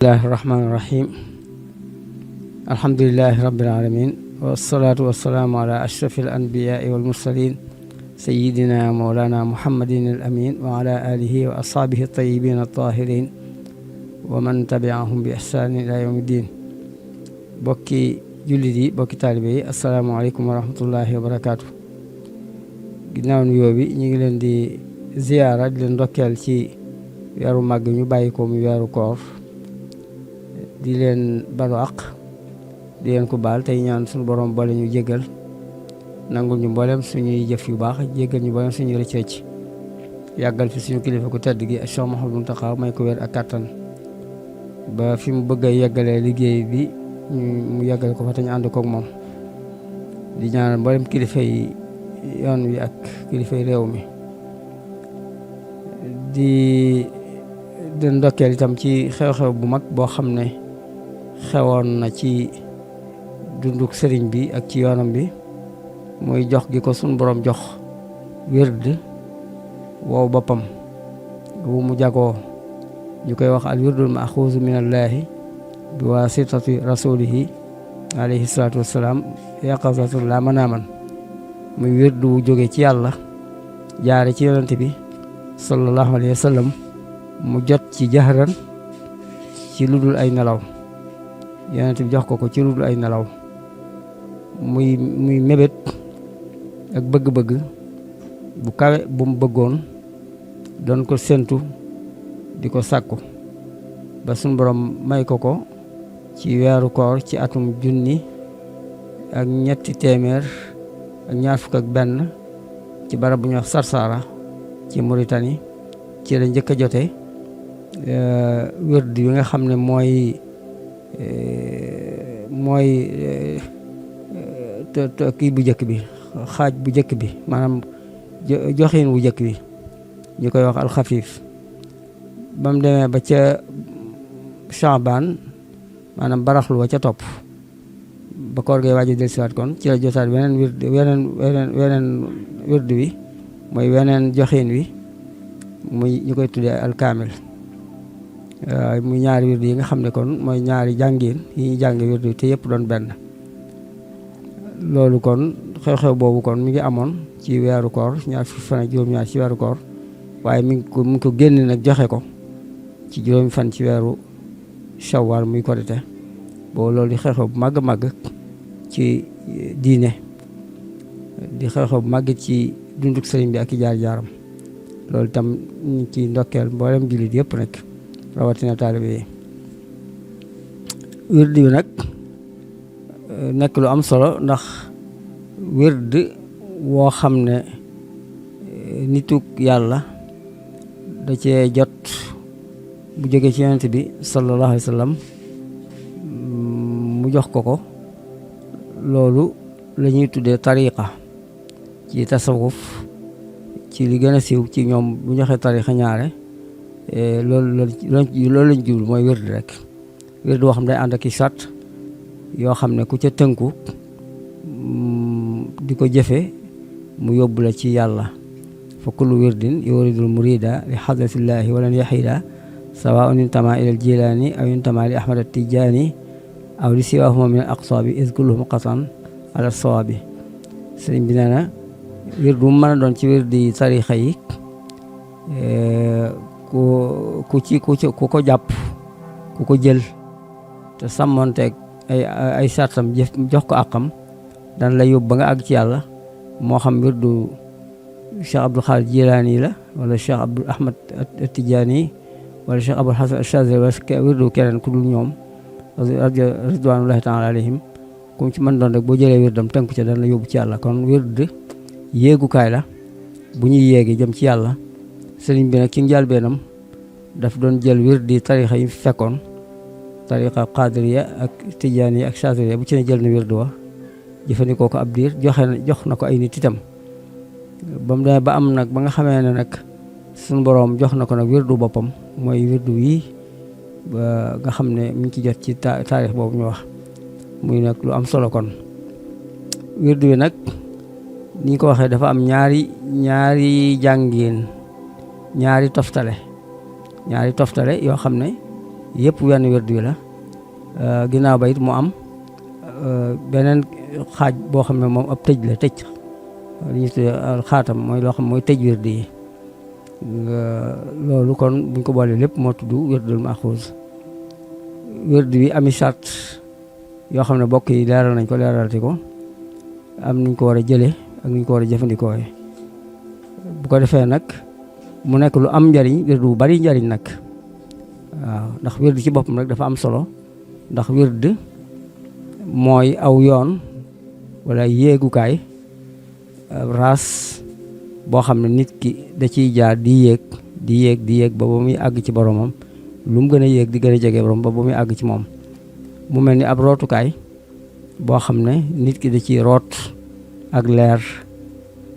bismillahi irrahmani irrahim alhamdulilahi rabilalamin wasalaatu wasalaamu ala ashrafi alanbiyaai walmursalin sayidina mawlana muhammadin al amin wa ala alihi wa ashaabihi altayibin altahirin wa man tabiahum bi ihsaanin ila yawmi ddin bokki jullit yi bokki taalibe yi asalaamualeykum wa rahmatullahi wa barakaatu. ginnaaw nuyoo bi ñu ngi leen di ziyaara di leen ndokkeel ci weeru màgg ñu bàyyi ko mu weeru koor di leen balu àq di leen ko baal tey ñaan suñu borom boole ñu jéggal nangul ñu mboolem suñuy jëf yu baax jéggal ñu mboolem suñuy rëcc yàggal fi suñu kilifa ku tedd gi Cheikh Mouhamadou Mountakha may ko wér ak kàttan ba fi mu bëgg a yeggalee liggéey bi mu yeggal ko fa te ñu ànd koog moom di ñaanal mboolem kilifa yi yoon wi ak kilifa yi réew mi di ndokkeel itam ci xew-xew bu mag boo xam ne xewoon na ci dunduk sëriñ bi ak ci yoonam bi muy jox gi ko suñ borom jox wird wow boppam bu mu jagoo ñu koy wax al wirdul maxuusu min allaahi bi waasitati rasulihi alayhi salaatu wassalaam yaqazatan la manaaman muy wird wu jóge ci yàlla jaare ci yonent bi sallallahu alayhi wa sallam mu jot ci jaxran ci lu dul ay nelaw yonent bi jox ko ci lu dul ay nelaw muy mébét ak bëgg-bëgg bu kawe bu mu bëggoon doon ko séntu di ko sàkku ba suñ borom may ko ci weeru koor ci atum 1300 ak ñaar fukk ak benn ci barab bu ñuy wax Sarsara ci Mauritanie ci la njëkk a jote wird yi nga xam ne mooy kii bu njëkk bi xaaj bu njëkk bi maanaam joxin wu njëkk bi ñu koy wax alxafiif ba mu demee ba ca Chaabaan maanaam baraxlu wa ca topp ba koor gay waaju del siwaat kon ci la jotaat weneen wird wi mooy weneen joxin wi muy ñu koy tuddee alkaamil muy ñaari wird yi nga xam ne kon mooy ñaari jàngin yi ñuy jàng wird yi te yëpp doon benn loolu kon xew-xew boobu kon mi ngi amoon ci weeru koor ñaar fukki fan ak juróom-ñaar ci weeru koor waaye mi ngi ko génn nag joxe ko ci juróomi fan ci weeru shawwal muy korite boobu loolu di xew-xew bu màgg màgg ci diine di xew-xew bu màgg ci dunduk sëriñ bi ak i jaar-jaaram loolu itam ñu ci ndokkeel mboolem jullit yëpp nag rawatina taalibe yi wird bi nag nekk lu am solo ndax wird woo xam ne nituk yàlla da cee jot bu jóge ci yonent bi sallallahu alayhi wa sallam mu jox ko loolu la ñuy tuddee tariqa ci tasawuf ci li gën a siiw ci ñoom bu ñu joxee tariqa ñaare loolu lañ jublu mooy wird rek wird boo xam ne day ànd ak i sart yoo xam ne ku ca tënku di ko jëfe mu yóbbu la ci yàlla fa kullu wirdin yuridul murida li xadratillahi walan yaxida sawaun intama ila al jilani aw intama li ahmad at tijani aw li siwahuma min al aqsabi is kulluhum qatan ala sawabi sëriñ bi nee na wird bu mu mën a doon ci wirdi tarixa yi ku ko jàpp ku ko jël te sàmmonteeg ay sartam jox ko àqam daan la yóbbu ba nga àgg ci yàlla moo xam wirdu Cheikh Abdul Xaadir Jilaani la wala Cheikh Abdul Ahmad Tijaani wala Cheikh Abul Hasan Chazali wala wirdu keneen ku dul ñoom ridwanullahi taala alayhim comme ci mën doon rek boo jëlee wirdam tënku ca daan la yóbbu ci yàlla kon wird yéegukaay la bu ñuy yéegi jëm ci yàlla sëriñ bi nag ci njëlbeenam daf doon jël wirdi tarixa yi fekkoon tariqa qadiriya ak tijaaniya ak chaziliya bu ci ne jël na wirdu wa jëfandikoo ko ab diir jox na ko ay nit itam ba mu demee ba am nag ba nga xamee ne nag suñu boroom jox na ko nag wirdu boppam mooy wirdu yi ba nga xam ne mi ngi ci jot ci taarix boobu ñu wax muy nag lu am solo kon wirdu wi nag ni ñu ko waxee dafa am ñaari jàngin ñaari toftale yoo xam ne yëpp wenn wird wi la ginnaaw ba it mu am beneen xaaj boo xam ne moom ab tëj la tëj li ñu tuddee xaatam mooy loo xam mooy tëj wird yi loolu kon buñ ko boolee lépp moo tudd wirdul maxuus wird wi ami sart yoo xam ne bokk yi leeral nañ ko leeralati ko am niñ ko war a jëlee ak niñ ko war a jëfandikoo bu ko defee nag mu nekk lu am njariñ wird bu bari njariñ nag waaw ndax wird ci boppam rek dafa am solo ndax wird mooy aw yoon wala yéegukaay raas boo xam ne nit ki da ciy jaar di yéeg ba muy àgg ci boromam lu mu gën a yéeg di gën a jege borom ba muy àgg ci moom mu mel ni ab rootukaay boo xam ne nit ki da ciy root ak leer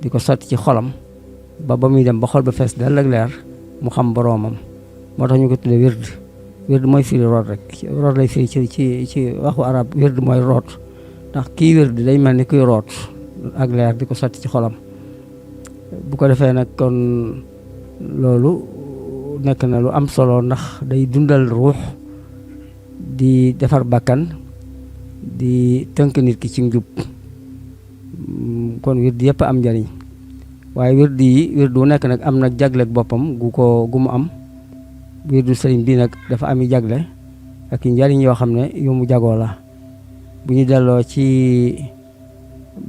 di ko sotti ci xolam ba muy dem ba xol ba fees dell ak leer mu xam boromam moo tax ñu ko tuddee wird mooy firi root rek root lay firi ci waxu arab wird mooy root ndax kii wird day mel ni kuy root ak leer di ko sotti ci xolam bu ko defee nag kon loolu nekk na lu am solo ndax day dundal ruux di defar bakkan di tënk nit ki ci njub kon wird yëpp am njariñ waaye wird wu nekk nag am na jagleeg boppam gu mu am wirdu sëriñ bi nag dafa ami jagle ak i njariñ yoo xam ne yu mu jagoo la bu ñu delloo ci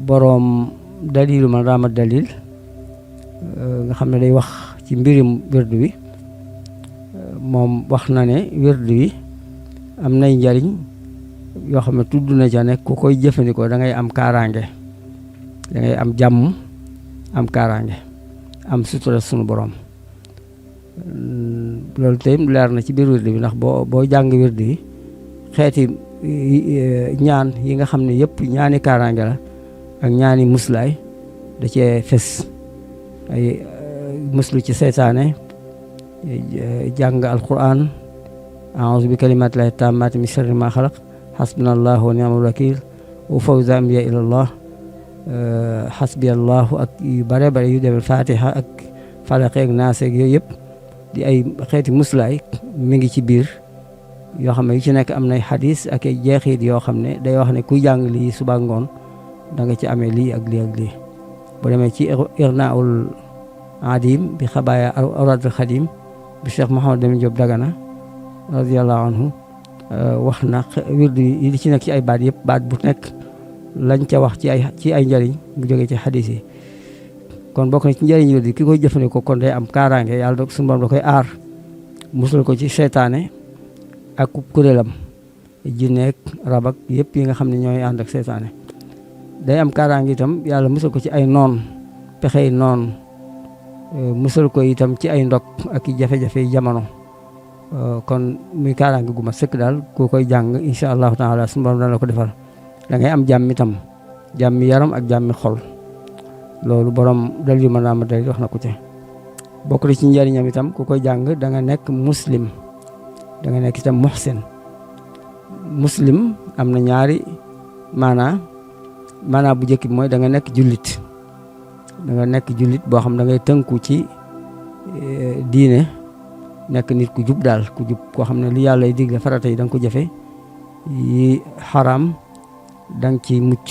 boroom dalilu man raamat dalil nga xam ne day wax ci mbirum wirdu wi moom wax na ne wirdu wi am nay njariñ yoo xam ne tudd na ca ne ku koy jëfandikoo da ngay am kaaraange da ngay am jàmm am kaaraange am sutura sunu borom loolu tey leer na ci biir wirdu bi ndax boo jàng wirdu bi xeeti ñaan yi nga xam ne yëpp ñaani kaaraange la ak ñaani muslaay da cee fes ay muslu ci seytaane jàng alquran a'uuzu bi kalimaatillaahi taammaati min sharri maa xalaq hasbunallaahu wa ni'mal wakiil wa fawzu amriya ilallah hasbiyallaahu ak yu bare bare yu demel fatiha ak falaq ak naas ak yooyu yëpp di ay xeeti muslaay mi ngi ci biir yoo xam ne yu ci nekk am nay xadis ak ay jeexit yoo xam ne day wax ne kuy jàng lii suba ngoon da nga ci amee lii ak lii ak lii bu demee ci irnaul adim bi xabaaya awraadul xadim bi Cheikh Mouhamed Lamine Diop Dagana radiyallahu anhu wax na wirdu yi li ci nekk ci ay baat yëpp baat bu nekk lañ ca wax ci ay njëriñ mu jógee ci xadis yi kon bokk na ci njëriñ wirdu ki koy jëfandikoo kon day am kaaraange yàlla suñu borom da koy aar musul ko ci seytaane ak kuréelam jinneek rabak yëpp yi nga xam ne ñooy ànd ak seytaane day am kaaraange itam yàlla musal ko ci ay noon pexey noon musal ko itam ci ay ndog ak i jafe-jafe jamono kon muy kaaraange gu ma sëkk daal ku koy jàng incha allahu taala suñu borom dana la ko defal da ngay am jàmm itam jàmmi yaram ak jàmmi xol loolu borom dal yu mën a ma dal wax na ko ci bokk na ci njëriñam itam ku koy jàng da nga nekk muslim da nga nekk itam muhsin muslim am na ñaari maanaa bu njëkk bi mooy da nga nekk jullit da nga nekk jullit boo xam da ngay tënku ci diine nekk nit ku jub daal ku jub koo xam ne li yàlla digle farata yi da nga ko jëfe yi xaraam da nga ci mucc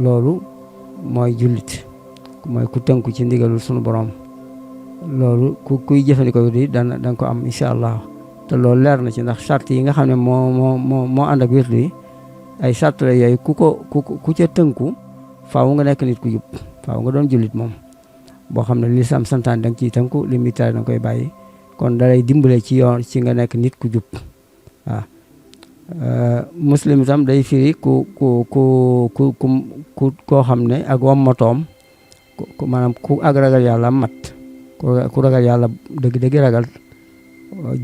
loolu mooy jullit mooy ku tënku ci ndigalul sunu borom loolu kuy jëfandikoo di da nga ko am incha allah te loolu leer na ci ndax charte yi nga xam ne moo ànd ak wirdu yi ay charte la yooyu ku ca tënku faaw nga nekk nit ku jub faaw nga doon jullit moom boo xam ne li sam santaan da nga ciy tënku li muy tere da nga koy bàyyi kon da lay dimbale ci yoon ci nga nekk nit ku jub waaw muslim itam day firi koo xam ne ak wammatoom maanaam ku ak ragal yàlla mat ku ragal yàlla dëgg ragal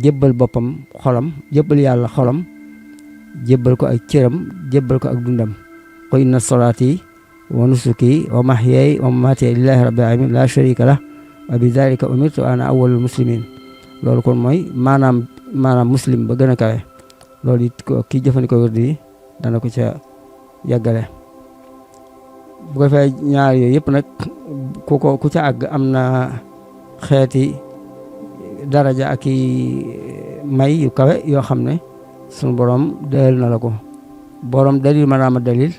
jébbal boppam xolam jébbal yàlla xolam jébbal ko ak cëram jébbal ko ak dundam qul inna salaati wa nusuki wa mahyaaya wa mamaati lillahi rabbil alamin la sharika lah wa bi dhalika umirtu ana awwalul muslimin loolu kon mooy maanaam muslim ba gën a kawe loolu it kii jëfandikoo wirdu yi dana ko ca yàggale bu ko fee ñaar yooyu yëpp nag ku ca àgg am na xeeti daraja ak i may yu kawe yoo xam ne sunu borom dalil na la ko. borom dalil manaama dalil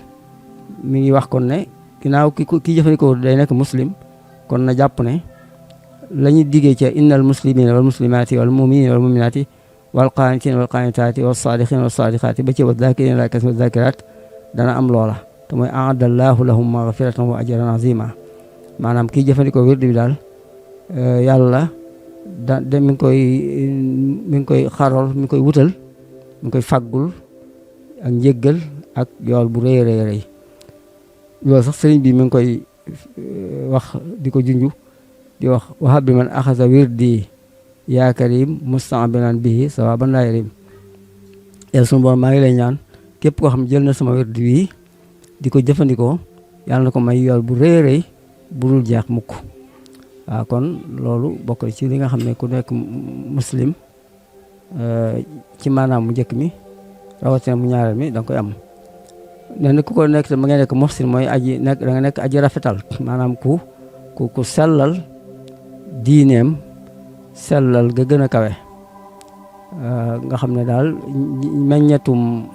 mi ngi wax kon ne ginnaaw ki jëfandikoo day nekk muslim kon na jàpp ne la ñuy diggee ca innal muslimina wal muslimaati wal muminina wal muminaati wal qaanitina wal qaanitaati wal saadiqina wal saadiqaati ba ci wa zaakirina laahi kasiiran wal zaakiraat dana am loola te mooy a'adallaahu lahum maghfiratan wa ajran azima maanaam kii jëfandikoo wird bi daal yàlla de mi ngi koy xaral mi ngi koy wutal mi ngi koy faggul ak njéggal ak yool bu rëy rëy rëy loolu sax sëriñ bi mi ngi koy wax di ko junju di wax wahab bi man axasa wirdi yaa karim musta'binan bihi sawaban laa yarim yàlla sunu borom maa ngi lay ñaan képp koo xam jël na sama wirdi wi di ko jëfandikoo yàlla na ko may yool bu rëy rëy bu dul jeex mukk waaw kon loolu bokk ci li nga xam ne ku nekk muslim ci maanaam mu njëkk mi rawatina mu ñaareel mi da nga koy am nee na ku ko nekk te ma nga nekk muhsin mooy aji nekk da nga nekk aji rafetal maanaam ku sellal diineem sellal ga gën a kawe nga xam ne daal meññetum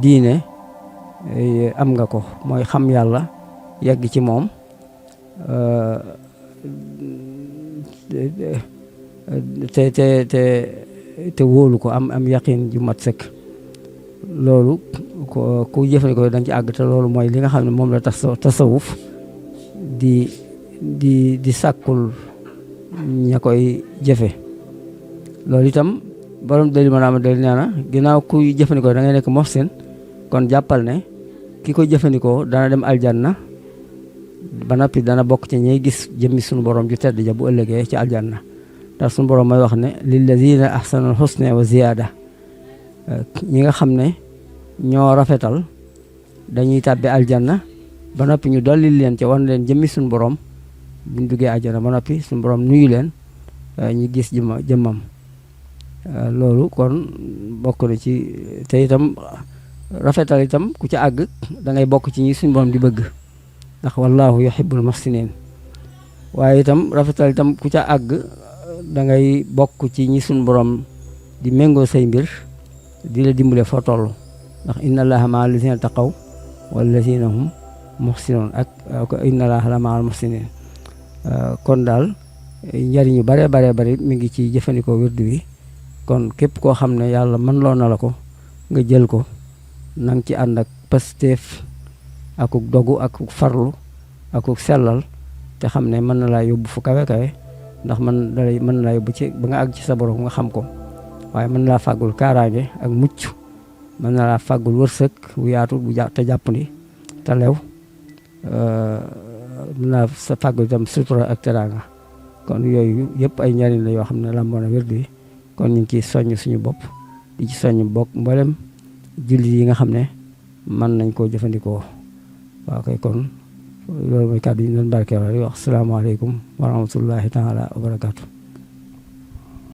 diine am nga ko mooy xam yàlla yegg ci moom te wóolu ko am yaqin ju mat sëkk loolu ku jëfandikoo da nga ci àgg te loolu mooy li nga xam ne moom la tasawuf di sàkkul ña koy jëfe loolu itam borom dalil manaama dalil nee na ginnaaw kuy jëfandikoo da ngay nekk muhsin kon jàppal ne ki koy jëfandikoo dana dem aljanna ba noppi dana bokk ci ñiy gis jëmmi sunu borom ju tedd ja bu ëllëgee ci aljanna ndax sunu borom mooy wax ne lilladina ahsanul husna wa ziyaada ñi nga xam ne ñoo rafetal dañuy tàbbi aljanna ba noppi ñu dolli leen ca wan leen jëmmi sunu borom buñ duggee aljanna ba noppi sunu borom nuyu leen ñu gis jëmmam loolu kon bokk na ci te itam rafetal itam ku ci àgg da ngay bokk ci ñi suñu borom di bëgg ndax wallahu yuhibbul muhsinin waaye itam rafetal itam ku ca àgg da ngay bokk ci ñi suñu borom di méngoo say mbir di la dimbale foo toll ndax inna allaha maa allazina taqaw wallazina hum muhsinun ak inna allaha la maa al muhsinin kon daal njariñu bare mi ngi ci jëfandikoo wirdu wi kon képp koo xam ne yàlla mën loo na la ko nga jël ko nang ci ànd ak pasteef akuk dogu akuk farlu akuk sellal te xam ne mën na laa yóbbu fu kawe kawe ndax mën na laa yóbbu ci ba nga àgg ci sa borom nga xam ko waaye mën na laa fàggul kaaraange ak mucc mën na laa fàggul wërsëg bu yaatu te jàppandi te lew mën naa sa fàggul itam sutura ak teraanga kon yooyu yëpp ay njariñ la yoo xam ne làmboo na wirdu yi kon ñu ngi ciy soññ suñu bopp di ci soññ bokk mboolem jullit yi nga xam ne mën nañ koo jëfandikoo waaw kay kon loolu mooy kàddu yi ñu doon barkeeloo di wax salaamaaleykum wa rahmatullahi taala wa barakaatu